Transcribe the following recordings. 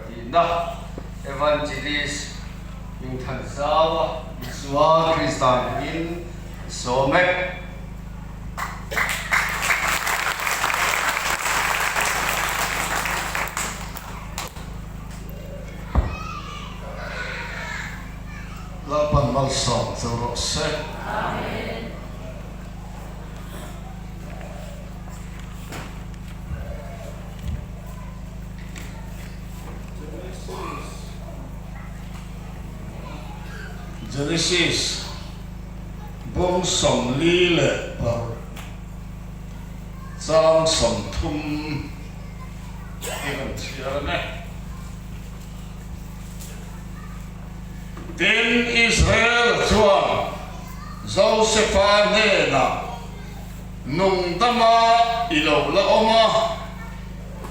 Pahnihna Evangelist Hmingthanzauva Isua Krista hmingin ka sawm e. Lalpan malsawm cheu rawh se. Amen. Genesis bung 46 chang 30 i rawn chhiar a ni. Tin, Israel chuan Josefa hnenah, Nungdama i lo la awm a,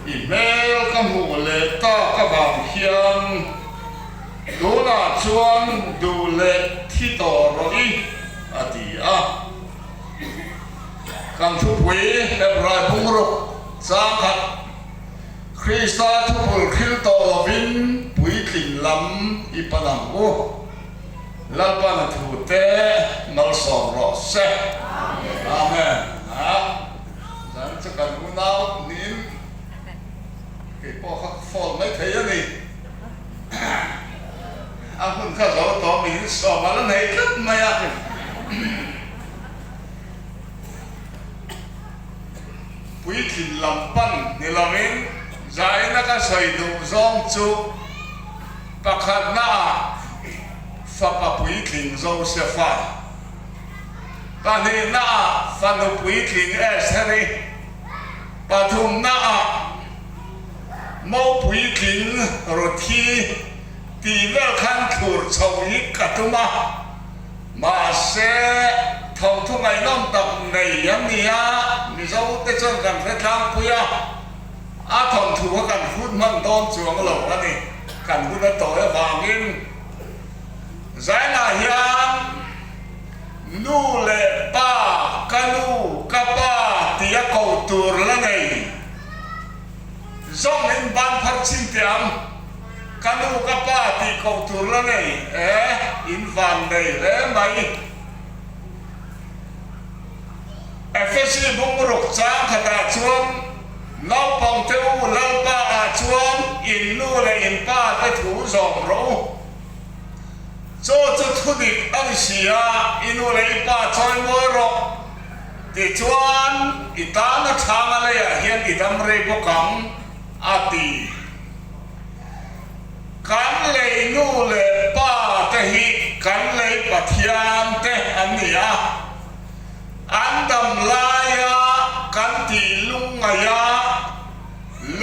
i hmel ka hmuh leh tak avang hian tunah chuan duh leh thi tawh rawh i, a ti a. Kan thupui Hebrai bungruk changkhat Krista thupul thil tawh lovin puitlin lam i pan ang u. Lalpan a thu te malsawm rawh se. Amen. Ha zan chu kan unau niin kei pawh kha ka phone mai thei a ni. A hun kha zo tawh min sawm a la nei tlat mai a. Puitlin lam pan ni lovin zaina ka sawi duh zawng chu pakhatnaah fapa puitling Josefa, pahnihnaah fanu puitling Estheri, pathumnaah mo puitling Ruthi tih vel khan thlur chho hi ka tum a. Mahse, thawnthu ngaihnawm tak nei an ni a, Mizo te chuan kan hre tlangpui a, a thawnthu kha kan hrut hman dawn chuang lo a ni, kan hun a tawi avangin. Zainah hian nu leh pa, ka nu, ka pa tia ko tur la nei. Zawng in ban phar chin teh ang, ka nu ka pa tih koh tur la nei e, in van nei hle mai. Efesi bungruk chang khatah chuan naupang te u Lalpa ah chuan in nu leh in pa te thu zawm rawh u. Chaw chu thudik a ni si a, i nu leh i pa chawi mawi rawh. Tichuan, i tana chhanga leiah hian i dam rei bawk ang, a ti. Kan lei nu leh pa te hi kan lei Pathian te an ni a, an dam laia kan tih lungngaia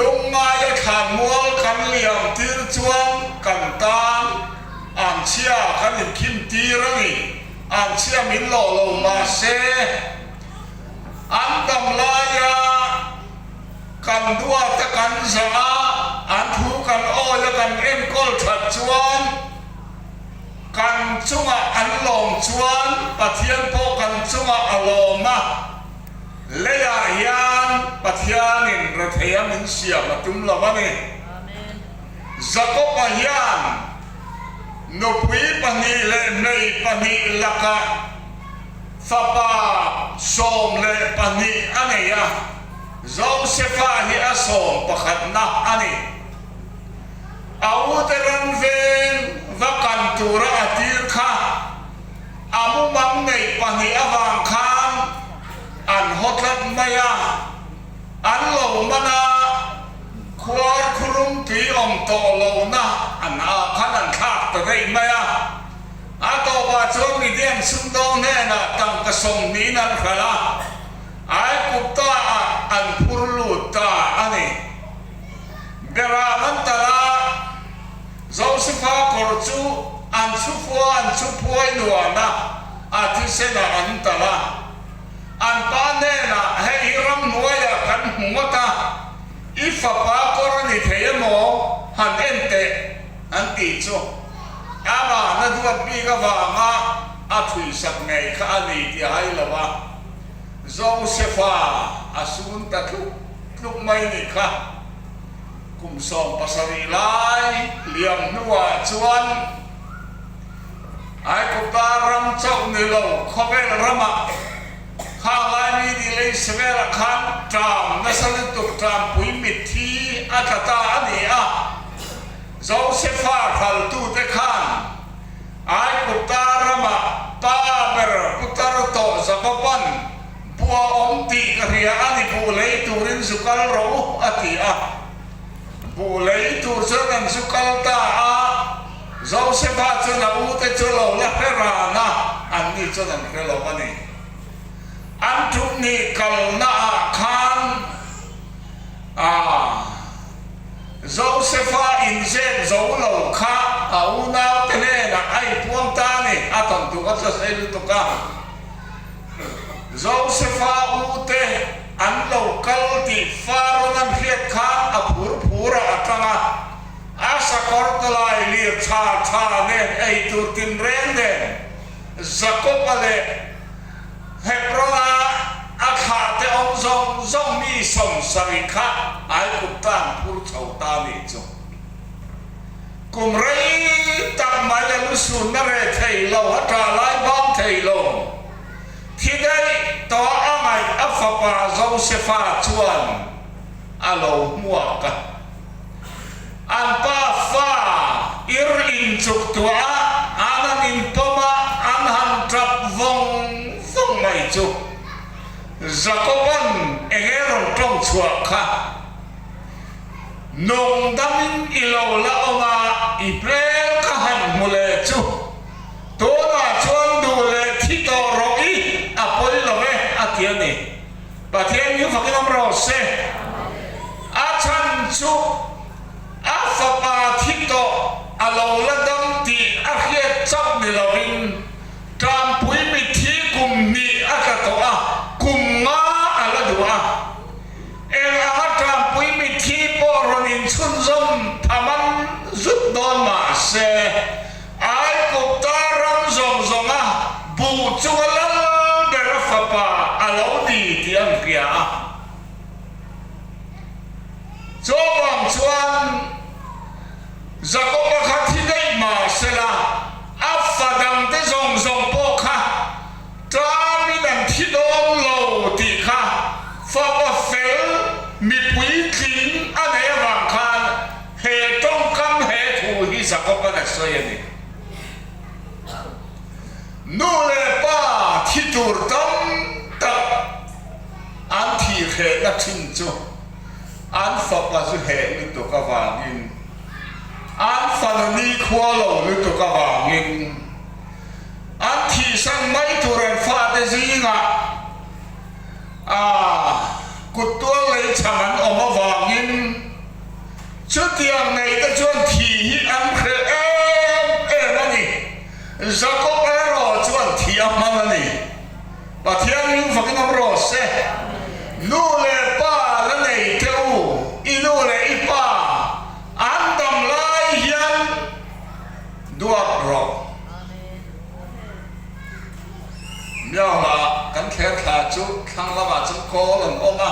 lungngaia thlanmual kan liam tir chuan kan tan anchhia kan inkhim tir a ni. An chhia min lawh lo mahse an dam laia kan duata kan zah a, an thu kan awi a kan enkawl that chuan kan chungah an lawm chuan Pathian pawh kan chungah a lawm a, leiah hian Pathianin retheia min siam a tum lo a ni. Jakob-a hian nupui pahnih leh hmei pahnih lakah fapa 12 a nei a, Josefa hi a sawm pakhatna a ni. A ute ram veng va kan tura a tir kha a mumang neih pahnih avang khan an haw tlat mai a, an lo man a. Khuar khurum tui awm tawh lohna an ah khan an thlak ta daih mai a. A tawpah chuan Midian sumdawng hnenah tangka 20 an hralh a, Aigupta ah an phur lut ta a ni. Beram an talh a, Josefa kawr chu an chhufua an chhuphuai nuan a, a thisenah an talh a. An pa hnenah, Hei hi ramhnuaiah kan hmu ngawt a, i fapa kawr a ni thei emaw han en teh, an tih chu. Amah na duat bik avanga a thuisak ngei kha a ni tih a hai lo a, Josefa a sun ta tluk tluk mai nih kha. Kum 17 lai liam hnuah chuan Aigupta ram chauh ni lo khawvel ramah khang lai mi ni lei Sevelah khan ṭam nasa lutuk ṭampui mitthi a tla ta a ni a. Josefa hraltute khan Aigupta ramah pa ber putar tawh Jakoban Buh a awm tih ka hria a ni, buh lei turin zu kal rawh u, a ti a. Buh lei tur chuan an zu kal ta a, Josefa chuan a ute chu lo la hre ran a, anni chuan an hre lo a ni. An ṭumhnih kalnaah khan a Josefa inzep zo lo kha a unaute hnenah a inpuang ta a ni, a tawn duh a tla sei lutuk a. Josefa ute an lo kal tih Farawn an hriat khan a phur phur ah a tang a, a sakawr tawlai lir tha tha nen ei tur tinreng nen Jakob-a leh Hebron-a a thlahte awm zawng zawng mi 70 kha Aigupta an phur chho ta a nih chu. Kum rei tak mai a lusunna reh thei lo, a ṭah lai bang thei lo. Thi daih tawh a ngaih a fapa Josefa chuan a lo hmuak a. An pa fa ir inchuk tuah a, an han inpawm a, an han ṭap vawng vawng mai chu. Jakoba'n eng nge rawn ṭawng chhuah kha? Nung damin i lo la awm a, i hmel ka han hmu leh chu. Tunah chuan duh leh thi tawh rawh i, a pawi lo e, a ti a ni. Pathian hi fakin awm rawh se. A chhan chu a fapa thi tawh a lo la dam tih a hriat chauh ni lovin Ṭampui mitthi kum hnih a tla tawh a, kum nga a la duh a. Eng anga ṭampui mitthi pawh rawn inchhunzawm thaman zut dawn mah se, Aigupta ram zawng zawnga buh chunga lal ber a fapa a lo ni tih an hria a. Chuvang chuan Jakoba kha thi daih mah sela, a fa dangte zawng zawng pawh kha Tlamin an thi dawn lo tih kha fapa fel mi puitling a neih avang khan he tawngkam he thu hi Jakob-a'n a sawi a ni. Nu leh pa thi tur tam tak an thih hrehna thin chu an fapa zu heh lutuk avangin, an fanu nikhua lo lutuk avangin, An thihsan mai tur an fate zingah a kuttual lei chham an awm avangin chutiang neite chuan thih hi an hreh em em a ni. Jakob erawh chuan thih a hman a ni. Pathian hming fakin awm rawh se. Nu leh pa la nei teh u, i nu leh i pa an dam lai hian Duat rawh. Miaula kan thler thla chu thlang lamah chuan kawl an awm a,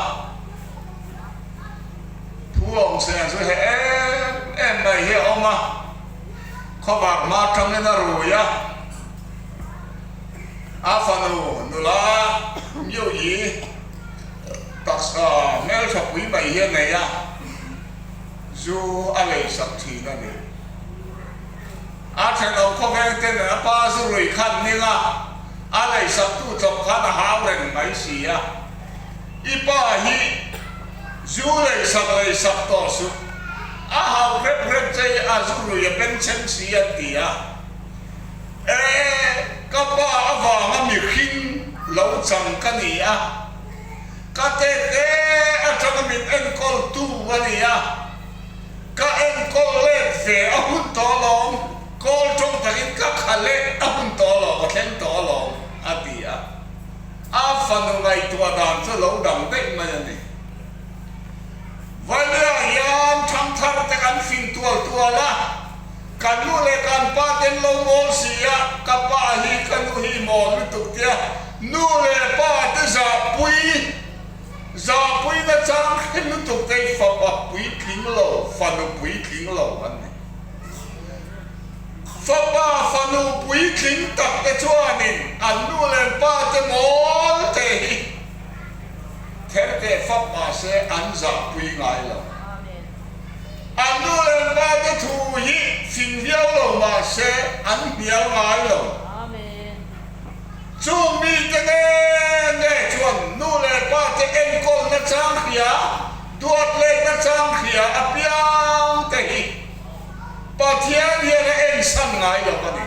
thu awm seng chu he em em mai hi a awm a, khawvar hma tangin a rui a, a fanu nula Miuyi taksa hmeltha pui mai hi a nei a, zu a leisak thin a ni. A thenawm khawveng te nen a pa zu rui khan hming a, a leisaktu chawp khan a hau reng mai si a. I pa hi zu leisak leisak tawh suh, a hau hrep hrep che i a zu rui a bengchheng si an ti a. E, ka pa avanga mihring lo chang ka ni a, ka tete atanga min enkawltu a ni a. Ka enkawl let ve a hun tawh alawm, kawl tawng takin ka kha leh a hun tawh alawm, a thleng tawh alawm, a ti a. A fanu ngaihtuah dan chu lo dang daih mai a ni. Vaileah hian thangthar te kan fing tual tual a, kan nu leh kan pa ten lo mawl si a, ka pa hi ka nu hi mawl lutuk tia nu leh pa te zahpui. Zahpuina chang hre lutuk te hi fapa puitling lo, fanu puitling lo an ni. Fapa fanu puitling tak te chuanin an nu leh pa te mawl te hi ther teh fap mah se an zahpui ngai lo. An nu leh pa te thu hi fing viau lo mah se an hnial ngai lo. Chung mite nge nge chuan nu leh pa te enkawlna chang hria, duat letna chang hria apiang te hi Pathian hian a ensan ngai lo a ni.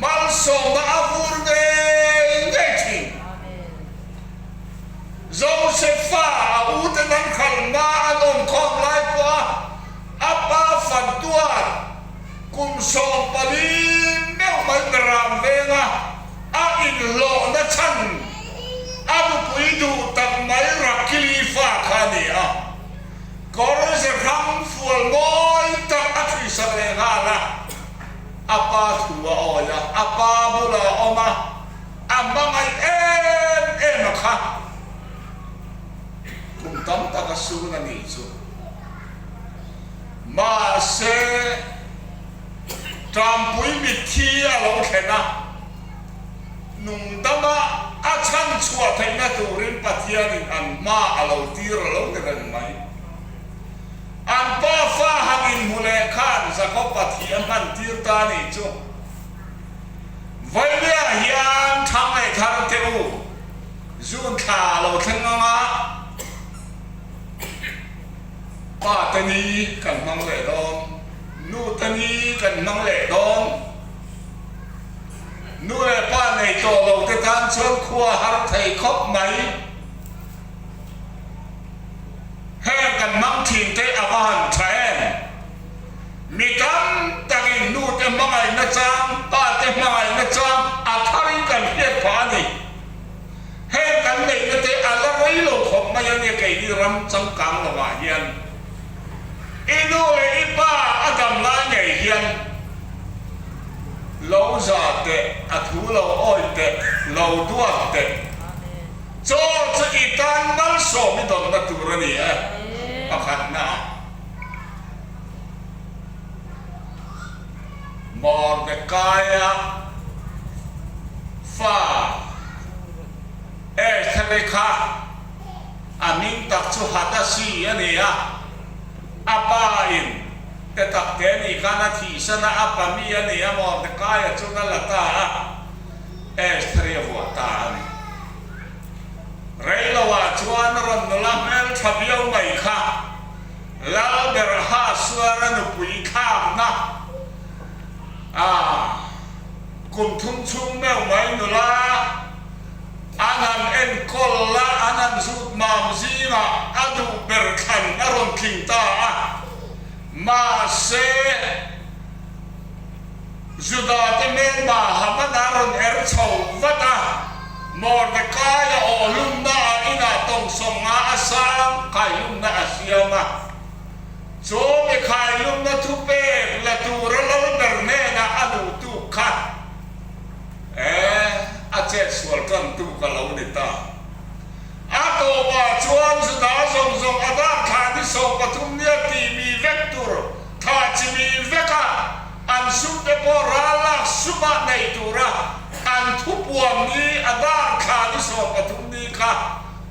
Malsawmna a vur ngei ngei thin. Josefa a uten an khalhna an awmkhawm lai pawha a pa fantuan kum 14 meuh mai beram venga a inhlawhna chhan a nupui duh tak mai Rakili fa kha a ni a. Kawr ze hrang fual mawi tak a thuisak leh nghal a, a pa thu a awi a, a pa bulah a awm a, a hmangaih em em a kha. Kum tam tak a sun a nih chu. Mahse, Tampui mitthi a lo thlen a, nungdama a chhan chhuah theihna turin Pathianin an hma a lo tir a lo ni reng mai. An pa fa han inhmu leh khan Jakob-a thi a hman tir ta nih chu. Vailia hian thang leh thar teh u, June thla a lo thleng ang a, pa te ni kan hmang leh dawn, nu te ni kan hmang leh dawn. Nu leh pa nei tawh lo te tan chuan khua har thei khawp mai. Heng kan hmang thin te a va han tha em? Mi tam takin nu te hmangaihna chang, pa te hmangaihna chang a tharin kan hriat phah a ni. Heng kan neihna te a la rei lo khawp mai a nia keini ram changkang lovah hian. I nu leh i pa a dam lai ngei hian lo za teh, a thu lo awi teh, lo duat teh. Chaw chu i tan malsawm i dawnna tur a ni e, pakhatna ah. Mordekaia fa Estheri kha a hming tak chu Hadasi a ni a, a pa in te tak te nih khan a thihsan a, a pa mi a ni a, Mordekaia chuan a la ta a, Estheri a vuah ta a ni. Reiloah chuan rawn nula hmeltha viau mai kha Lalber Hasuara nupui thlakna a kum thum chhung meuh mai nula an han enkawl la, an han zut mam zingah a duh ber thlan a rawn tling ta a. Mahse, Juda-te hmelma Hamana rawn er chho vat a, Mordekaia awhlumna a inah tawngsawmnga a sang khailumna a siam a. Chu mi khailumna thupek la tura lalber hnenah a luh tuk kha e a chetsual tan tuk a lo ni ta. A tawpah chuan Juda zawng zawng a dah thla ni 13 nia tihmi vek tur thlah chimi veka An sum te pawh ral lak sumah neih tura an thupuan ni a dar thla ni 13 ni kha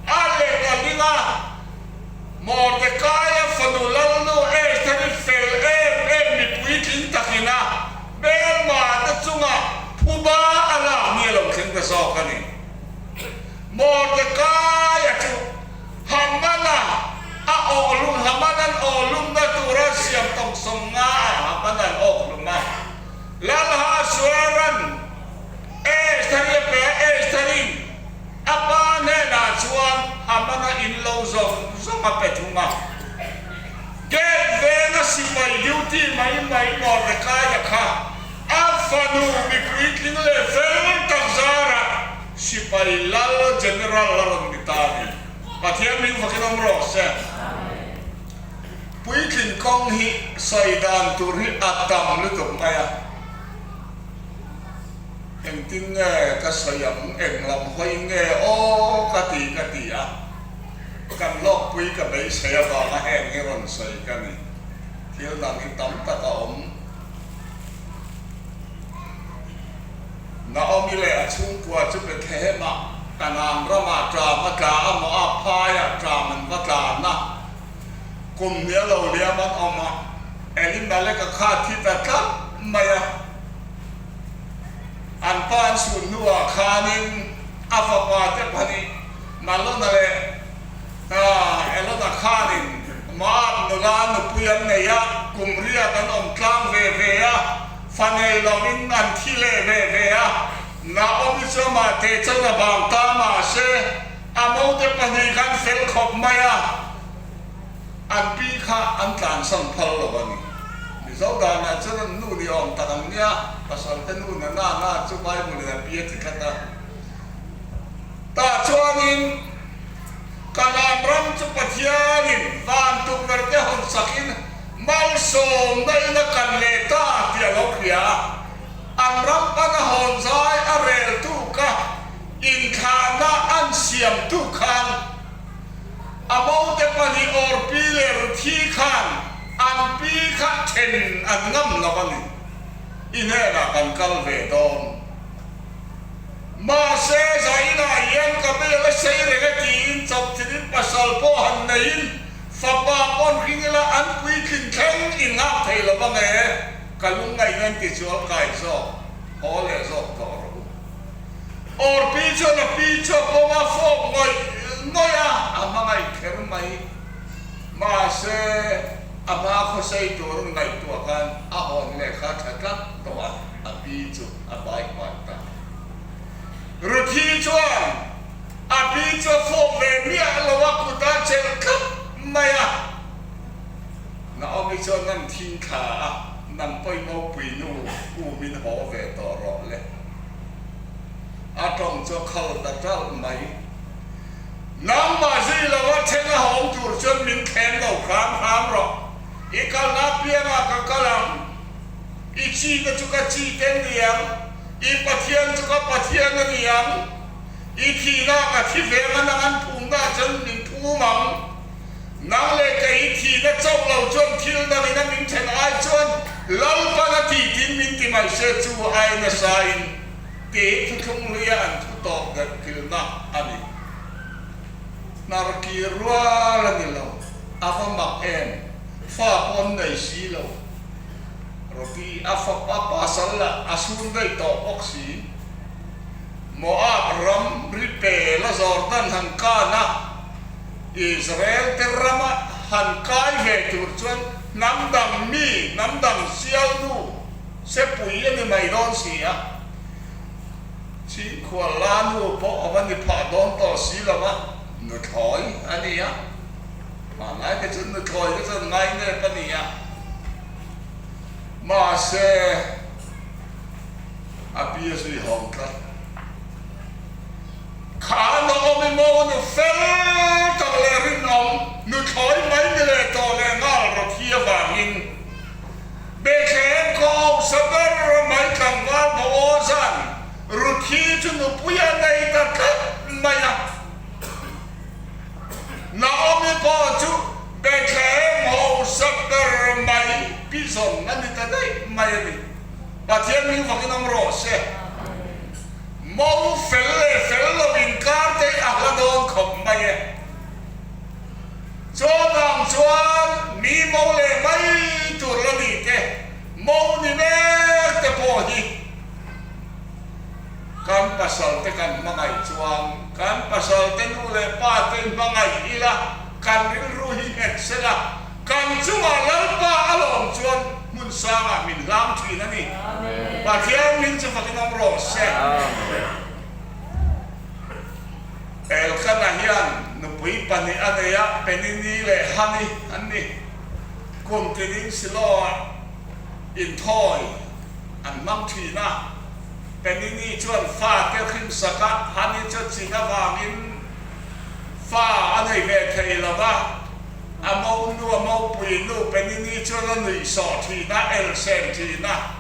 a let a ling a, Mordekaia fanu Lalnu Estheri fel em em mi puitling takin a hmelma te chungah phuba a lak ni a lo thleng ta zawk a ni. Mordekaia chu Hamana a awhlum, Hamanan awhlumna tura siam tawngsawm nga a Hamanan awkhlum a. Lalhasueran Estheri a pe a, Estherin a pa hnenah chuan Hamana in lo zawng zawng a pe thung a. Gate venga sipai duty mai mai Mordekaia kha a fanu mipuitling leh fel tak zarah Sipai Lal General a rawn ni ta a ni. Pathian hming fakin awm rawh se. Puitling kawng hi sawi dan tur hi a tam lutuk mai a. Engtin nge ka sawi ang, eng lam hawi nge aw ka ti ka ti a. Kan hlawkpui ka beisei avanga heng hi rawn sawi ka ni. Thil dang hi tam tak a awm. Naomi leh a chhungkua chu Bethlehem-ah Kanaan ramah ṭam a tla a, Moab phaiah ṭam an va tlan a. Kum hnih a lo liam an awm a, Elimelek-a kha a thi ta tlat mai a. An pa an chhun hnuah khanin a fapa te pahnih Malona leh Elona khanin Moab nula nupui an nei a, kum riat an awm tlang ve ve a, fa nei lovin an thi leh ve ve a. Naomi chu amah teh chuan a vang ta mahse a mote pahnih khan fel khawp mai a. An pi kha an tlansan phal lo a ni. Mizo danah chuan an nu ni awm tak ang nia, pasal te nu na na na chu Bible in a pi a ti tlat a. Tah chuanin Kanaan ram chu Pathianin van tukverh te hawn sakin malsawmna in a kan leh ta tih a lo hria a. An ram pana hawn zai a reltu ka inthlahna an siamtu khan A mote pahnih Orpi leh Ruthi khan an pi kha then an ngam lo a ni. I hnenah kan kal ve dawn. Mahse, Zainah hian ka bel a sei reng a tiin chawpchilhin pasal pawh han neiin fapa pawn hring ila an puitlin thleng in nghak thei lo ang e, ka lungngaihna an ti chual kai zawk, haw leh zawk tawh rawh u. Orpi chuan a pi chu a pawm a, fawp ngawih ngawih a, a hmangaih kher mai. Mahse, a hma khawsei tur ngaihtuah khan a hawn leh kha tha tlat tawh a, a pi chu a bai bai ta. Ruthi chuan a pi chu a fawp ve miah lo a, kut a chelh tlat mai a. Naomi chuan nan thing thla a, Nang pawhin mopui nu umin haw ve tawh rawh le. A tawng chu a khal ta ṭalh mai. Nangmah zui lova then a hawng tur chuan min thlem lo hram hram rawh. I kalna apiangah ka kal ang. I chi te chu ka chi te a ni ang. I Pathian chu ka Pathian a ni ang. I thihna ka thi ve ang a, nang an phumna chuan min phum ang. Nang leh kei thihna chauh lo chuan thil dangin a min then ai chuan Lalpan a tih tin min ti mai se chu ai nasain tih thuthlung hluia an thu tawp der kilna a ni. Hnar kir rual a ni lo, a va mak em, fa pawh an nei si lo. Roti a fapa pasal lah a sun daih tawh bawk si. Moab ram ri pela Jordan han kan a. Israel te rama han kai ve tur chuan hnam dang mi, hnam dang sialnu sepui a ni mai dawn si a. Chhingkhual la nu pawh a va ni phah dawn tawh si lo va, nuthlawi a ni a. Hmanlai te chuan nuthlawi te chuan ngainep a ni a. Mahse, a pi a zui hawng tlat. Kha Naomi maw nu fel tak leh rinawm nuthlawi mai ni leh tawh leh nghal rawthi avangin Bethlehem khaw hausa ber mai tlangval Boazan Ruthi chu nupui a nei ta tlat mai a. Naomi pawh chu Bethlehem hausa ber mai pizawn a ni ta daih mai a ni. Pathian hming vakin awm rawh se. Mo fel leh fel lo inkar te hi a hla dawn khawp mai e. Chuan ang chuan mi mo leh mai tur la ni te, mo ni mek te pawh hi kan pasal te kan hmangaih chuan kan pasal te nu leh pa te hmangaih ila kan rilru hi nghet sela Kan chungah Lalpa a lawm chuan hmun sangah min hlang thin a ni. Pathian min chu fakin awm rawh se. Elkana hian nupui pahnih a nei a, Penini leh Hani an ni. Kum tinin Shiloh-ah inthawi an hmang thin a. Penini chuan fate hrimsak a, Hani chu chin avangin fa a nei ve thei lo va. A monu, a mopui nu Penini chuan a nuih sawh thin a, el sem thin a.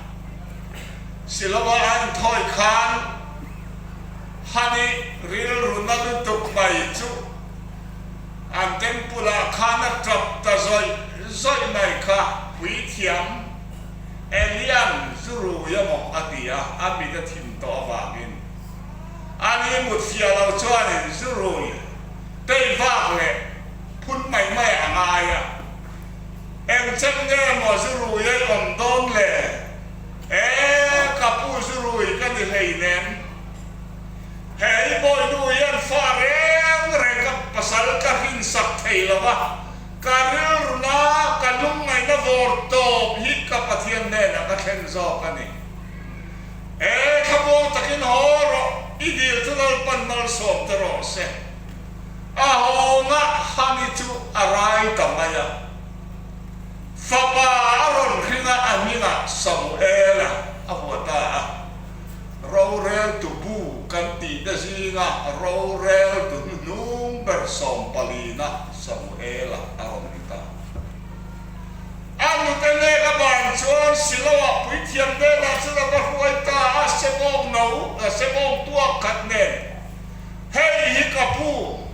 Siloa a inthawi khan Hani rilru na lutuk mai chu An temple ah khan a tap ta zawih zawih mai kha puithiam Elian zu rui emaw a ti a, a mit a thim tawh avangin a ni mut fiah lo chuanin zu rui tei vak leh phun mai mai a ngai a. Eng chen nge maw zu rui a i awm dawn le? E, ka pu zu rui ka ni hleinem. Hei bawihnu hian fa reng reng ka pasal ka hrinsak thei lo a, ka rilruna ka lungngaihna vawr tawp hi ka Pathian hnenah ka thlen zawk a ni. E, thlamuang takin haw rawh, i dil chu Lalpan malsawm te rawh se. A hawnga Hani chu a rai ta mai a. Fapa a rawn hring a, a hmingah Samuela a hua ta a. Roreltu bu kan tih te zinga roreltu hnuhnung ber sawmpalina Samuela a rawn ni ta. A nute nek a ban chuan Siloah puithiam hnenah chuan a va hruai ta a, Sebawng no, Sebawng tuak khat nen, Hei hi ka pu,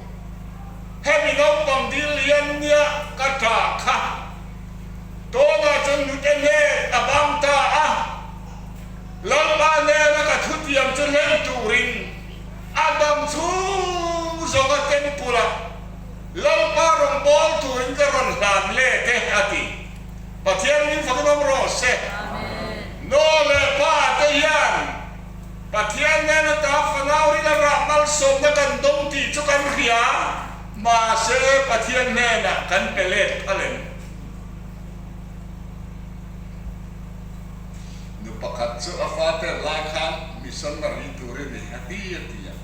hemi naupang dil lian nia ka ṭah kha. Tunah chuan nute nek a bang ta a. Lalpa nena ka thutiam chu hlen turin a dam chhung zawnga temple-ah Lalpa rawn bawl turin ka rawn hlan let e, a ti. Pathian min fakin awm rawh se. Nu leh pa te hian Pathian nena ta fanau rin a rah malsawmna kan dawng tih chu kan hria, mahse Pathian hnenah kan pe let phal em? Nu pakhat chu a fater lai khan missionary tur i ni a ti a ti a.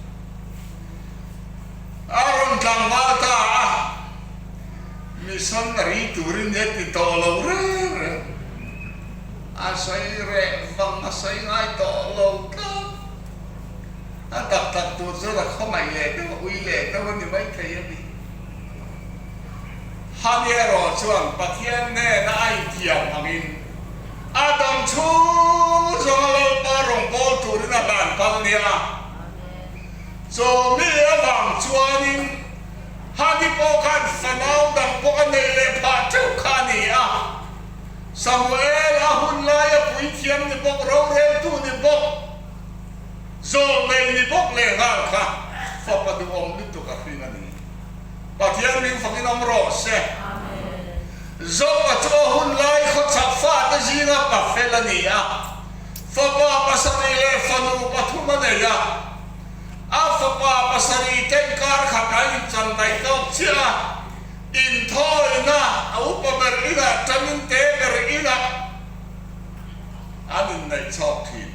A rawn tlangval ta a, missionary tur i ni a ti tawh lo reng reng. A sawi reh vang a sawi ngai tawh lo tlat. A tak tak tur chuan a khawngaih leh deuh a, ui leh deuh a ni maithei a ni. Hani erawh chuan Pathian hnena a inthiam angin a dam chhung zawnga Lalpa rawngbâwl turin a hlan phal nia. Chaw mi avang chuanin Hani pawh khan fanau dang pawh a nei leh phah teuh kha a ni a. Samuel a hun laia puithiam ni bawk, roreltu ni bawk, zawlnei ni bawk lehnghal kha fapa duhawm lutuk a hring a ni. Pathian min fakin awm rawh se. Zopa chu a hun lai khawchhak fate zinga pa fel a ni a, fapa pasarih leh fanu pathum a nei a. A fapa pasarih ten kar khat an inchan daih tawk chiah a, inthawina a upa ber inah tanin te ber inah an inneih chhawk thin.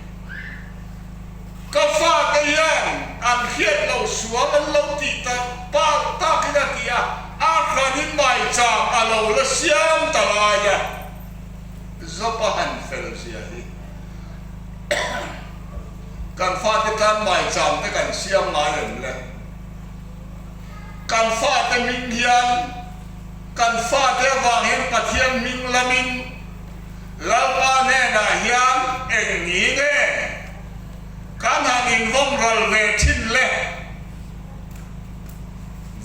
Ka fate hian an hriat lo sual an lo tih tak pal takin a ti a, a hranin maicham a lo la siam ta lai a, Zopa han fel zia hi. Kan fate tan maicham te kan siam ngai em le? Kan fate hming hian kan fate avang hian Pathian hming lamin Lalpa hnenah hian eng ni nge kan han invawm ral ve thin le?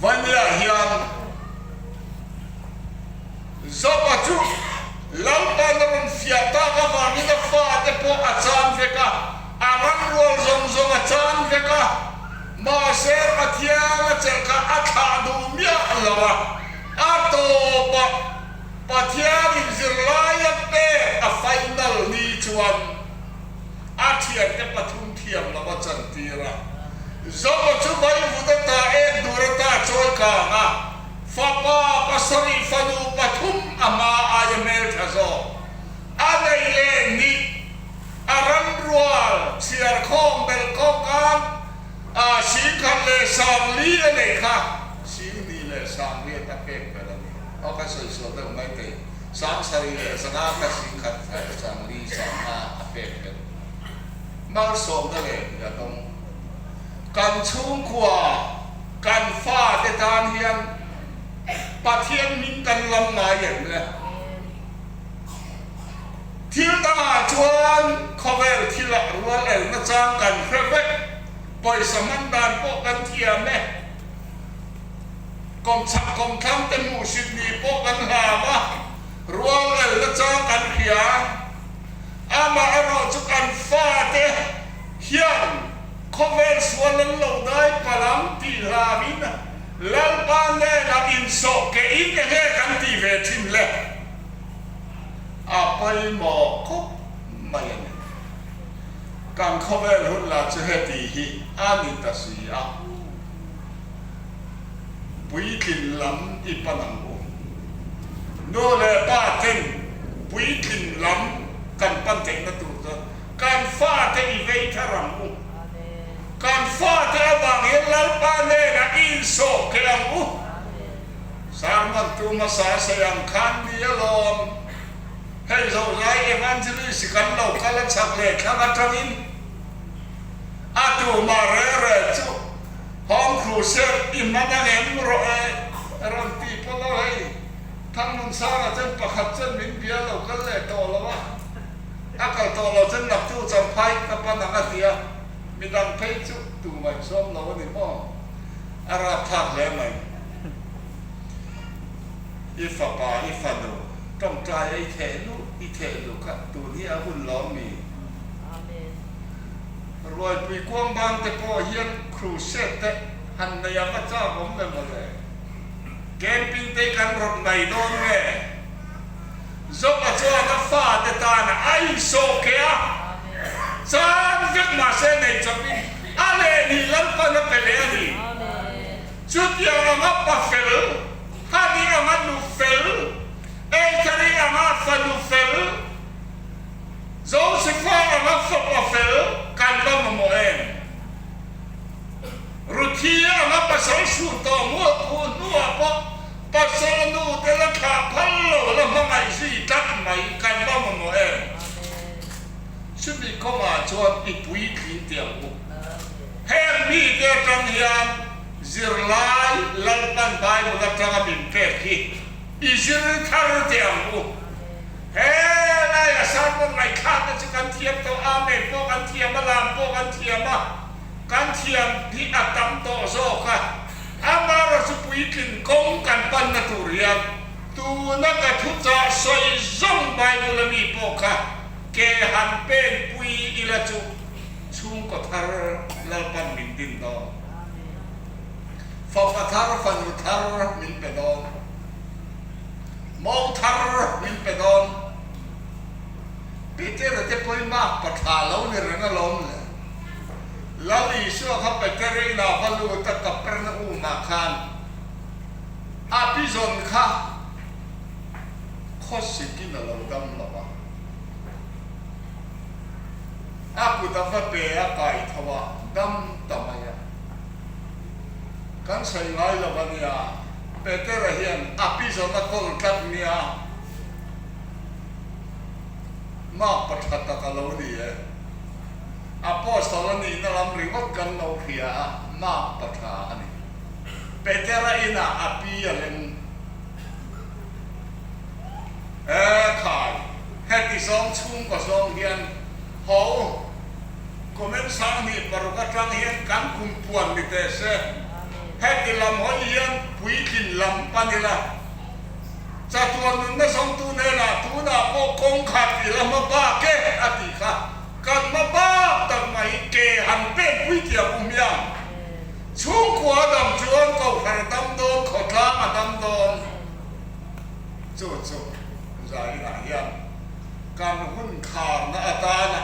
Vania hian Zopa chu Lalpa'n a rawn fiah tak avangin a fate pawh a chan vek a, a ran rual zawng zawng a chan vek a, mahse Pathian a chelh kha a thlah duh miah lo a, a tawpah Pathianin zirlaia pek a final ni chuan a thiante pathum thiam lo a chantir a. Zoa chu vaivut ata ek dur ata chawi kang a, fapa pasarih fanu pathum a hma aia hmeltha zawk a nei leh ni a ran rual chhiar khawm belh kawngkan a singkhat leh sangli a neih kha singni leh sangriat a pek belh a ni. Aw ka sawi sual deuh mai thei. Sangsarih leh zanga ka singkhat sangli sanga a pek belh. Malsawmna leh hmia dawng. Kan chhungkua, kan fate tan hian Pathian hming kan lam ngai em le? Thil dangah chuan khawvel thilah rual elna chang kan hre vek, pawisa hman dan pawh kan thiam e. Kawmchhak kawmthlang te hmuhsit ni pawh kan hlau a, rual el na chang kan hria. Amah erawh chu kan fate hian khawvel sual an lo dai palh ang tih hlauin Lalpa hnenah insawh keh in enge kan tih ve thin le? A pawimawh khawp mai a ni. Kan khawvel hun lah chu heti hi a ni ta si a. Puitlin lam i pan ang u. Nu leh pa ten puitlin lam kan pan theihna tur chuan kan fate i vei thar ang u. Kan fate avang hian Lalpa hnenah i insawh keh ang u. Sermon tu hmasa sawi ang khan ni alawm. Hei zohlai evangelist kan lo kal a chak leh thlang atangin a tumah reh reh chu Home Crusade i hman ang em rawh e rawn ti pawh lo hei Thangnunsanga chuan pakhat chuan min bia lo kal leh tawh lo a, a kal tawh lo chuan naktu champhai ka pan ang a ti a, midang phei chu tumah insawm lo a ni maw? A rapthlak hle mai. I fapa i fanu tawngtai a i theh luh i theh luh kha tun hi a hun lawm mi? Ruaipui kuang bang te pawh hian crusade te han nei a va chak awm ve mawle. Camping te hi kan rawt mai dawn nge? Zopa chuan a fa te tan a insawh keh a, chan vek mahse nei chawpin a leh ni Lalpan a pe leh a ni. Chutiang anga pa fel, Hani anga nu fel, Etheri anga fanu fel, Josefa anga fapa fel kan va mamawh em? Ruthi anga pasal sur tawh mualphu hnuah pawh pasal nu te la thlah phal lo la hmangaih zui tlat mai kan va mamawh em? Chumi kawngah chuan i puitling teh ang u. Heng mite atang hian zirlai Lalpan Bible atanga min pek hi i zir thar teh ang u. He laia sermon ngaihthlakna chu kan thiam tawh, Amen pawh kan thiam a, lam pawh kan thiam a, kan thiam hi a tam tawh zawk a. Amaherawh chu puitlin kawng kan panna tur hian tuna ka thuchah sawi zawng Bible a mi pawh kha ke han pen pui ila chu chhungkaw thar Lalpan min din dawn. Fapa thar, fanu thar min pe dawn. Mo thar min pe dawn. Petera te pawhin mak pa tha lo ni reng alawm le. Lal Isua kha Petera inah va lut a Kapernaum-ah khan a pi zawn kha khawsikin a lo dam lo a. A kut a va pe a kai tho a, dam ta mai a. Kan sawi ngai lo a nia. Petera hian a pi zawn a kawl tlat nia. Mak pa tha tak a lo ni e. Apostle a nihna lam ringawt kan lo hria a, mak pa tha a ni. Petera inah a pi a leng. E khai, heti zawng chhungkaw zawng hian ho comment 2006 atang hian kan kum puan ni teh se. Heti lam hawi hian puitlin lam pan ila, chatuan nunna zawngtu hnenah tunah pawh kawng khat i la hma bak e a tih kha kan hma bak tak mai hi ke han pek pui tiang u hmiang. Chhungkua a dam chuan kohhran a dam dawn, khawtlang a dam dawn. Chu chu zainah hian kan hun kharna atana.